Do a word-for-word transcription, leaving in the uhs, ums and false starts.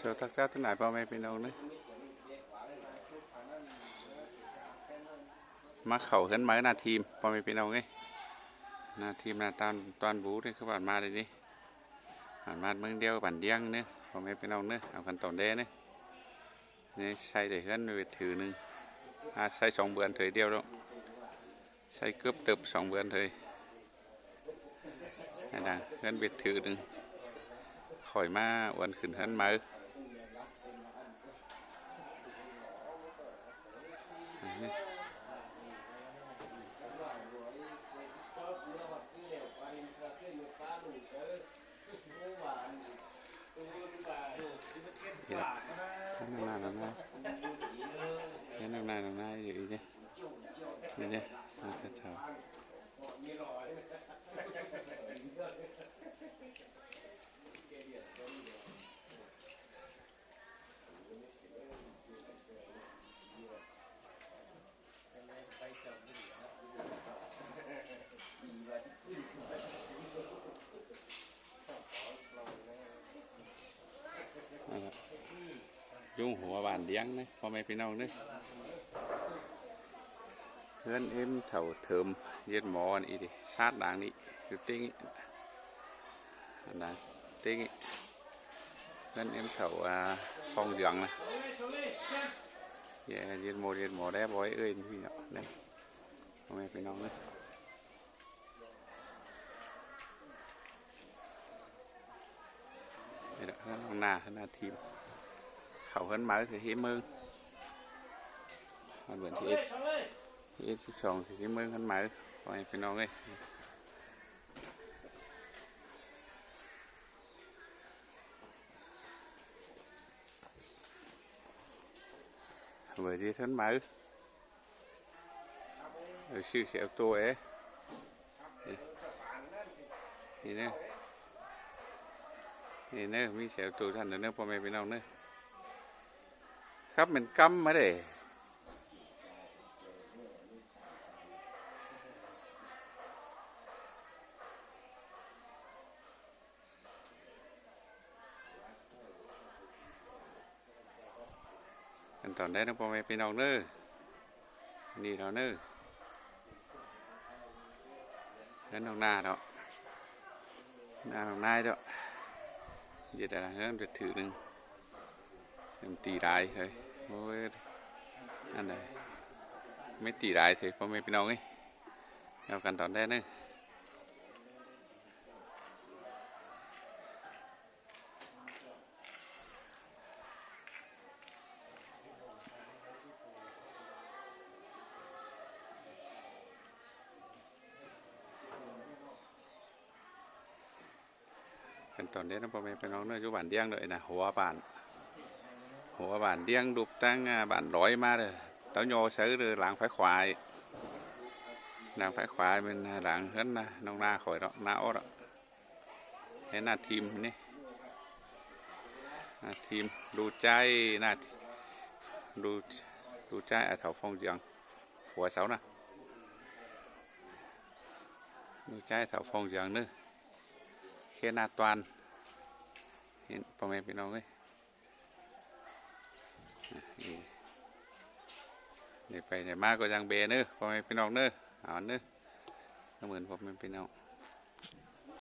Chào tất cả, tất cả ꞌpo ꞌme ꞌpi ꞌnọng ꞌnớ. ꞌMá khảu ꞌhướn máư ꞌná thím, ꞌpo ꞌme ꞌpi ꞌnọng ới. ꞌNá thím ꞌná ꞌTan, ꞌTan Bú ꞌnị, ꞌcọ bản ꞌmá đảy ꞌnị. Bản ꞌmá ꞌmướng điêu bản ꞌdiếng ꞌnớ, ꞌpo ꞌme ꞌpi ꞌnọng ꞌnớ, au căn tỏn đé ꞌnớ. ꞌNị ꞌsáy đảy ꞌhướn ꞌviạk thử ꞌnưng. À, ꞌsáy song bươn thôi điêu ꞌlẹo. ꞌSáy cướp tớp song bươn thôi. Đảy ꞌhướn ꞌviạk thử ꞌnưng. Khỏi ꞌmá uôn khửn ꞌhướn máư. Thế năng nai, năng nai. Thế năng nai, năng nai, ꞌdệt đi. ꞌDệt đi. Nó sẽ thảo. Dú hua bản ꞌdiếng ꞌnớ, ꞌpo ꞌme ꞌpi ꞌnọng ꞌnớ. ꞌHướn ꞌếm thảu Thơm, ꞌdệt mo ꞌnị đi, sát đang ꞌnị, dú ꞌtếng ꞌnị. Đang ꞌtếng ꞌnị. ꞌHướn ꞌếm thảu, à, Phong Dưỡng ꞌnị. ꞌDệt, ꞌdệt mo, ꞌdệt mo đé bói ơi, ꞌnị ꞌnớ. ꞌPo ꞌme ꞌpi ꞌnọng ꞌnớ. ꞌNị ꞌnớ, ꞌhướn ꞌnọng ꞌná, ꞌhướn ꞌná thím. Khảu ꞌhướn máư ꞌcọ ꞌhí ꞌmướng. Hăn bươn ꞌtí ết, ꞌtí ết síp song ꞌcọ ꞌhí ꞌmướng ꞌhướn máư. ꞌPo ꞌme ꞌpi ꞌnọng ới. Bươn ꞌtí ết ꞌhướn máư. Ơ, sư xe ô tô ới. ꞌNị ꞌnớ. ꞌNị ꞌnớ, ꞌmí xe ô tô ꞌsặn ꞌnớ, ꞌpo ꞌme ꞌpi ꞌnọng ꞌnớ. Khắp miền Căm ꞌmá đảy. Căn tỏn đé ꞌnớ, ꞌpo ꞌme ꞌpi ꞌnọng ꞌnớ. ꞌNị ꞌnớ ꞌnớ. ꞌHướn ꞌnọng ꞌná ꞌnớ. ꞌNá ꞌnọng ꞌnái ꞌnớ. ꞌDệt đảy ꞌhướn ꞌviạk thử ꞌnưng. Đảy tỉ lai thôi. Ôi, ăn đảy. ꞌMí tỉ lai thôi, ꞌpo ꞌme ꞌpi ꞌnọng ới. Au căn tỏn đé ꞌnớ. Căn tỏn đé ꞌnớ, ꞌpo ꞌme ꞌpi ꞌnọng ꞌnớ, dú bản ꞌdiếng đảy ꞌnớ, hua bản. Hua bản ꞌdiếng đup ꞌtáng, à, bản ꞌlói ꞌmá đảy. Táo nho sáư đảy, lăng phái khuai. Lăng phái khuai, ꞌmen, à, lăng ꞌhướn ꞌná, ꞌnọng ꞌná khỏi ꞌnớ, ꞌná ók ꞌnớ. Thế ꞌná thím ꞌnị. ꞌNá thím, đu ꞌchái, ꞌná thi-, đu, đu ꞌchái, à, thảu Phong Dưỡng. Phua sau ꞌnớ. Đu ꞌchái thảu Phong Dưỡng ꞌnớ. Khé ꞌná ꞌTan. ꞌPo ꞌme ꞌpi ꞌnọng ới. Đảy pay đảy ꞌmá ꞌcọ dáng bê ꞌnớ, ꞌpo ꞌme ꞌpi ꞌnọng ꞌnớ. Au ꞌnớ. Cảm ơn ꞌpo ꞌme ꞌpi ꞌnọng.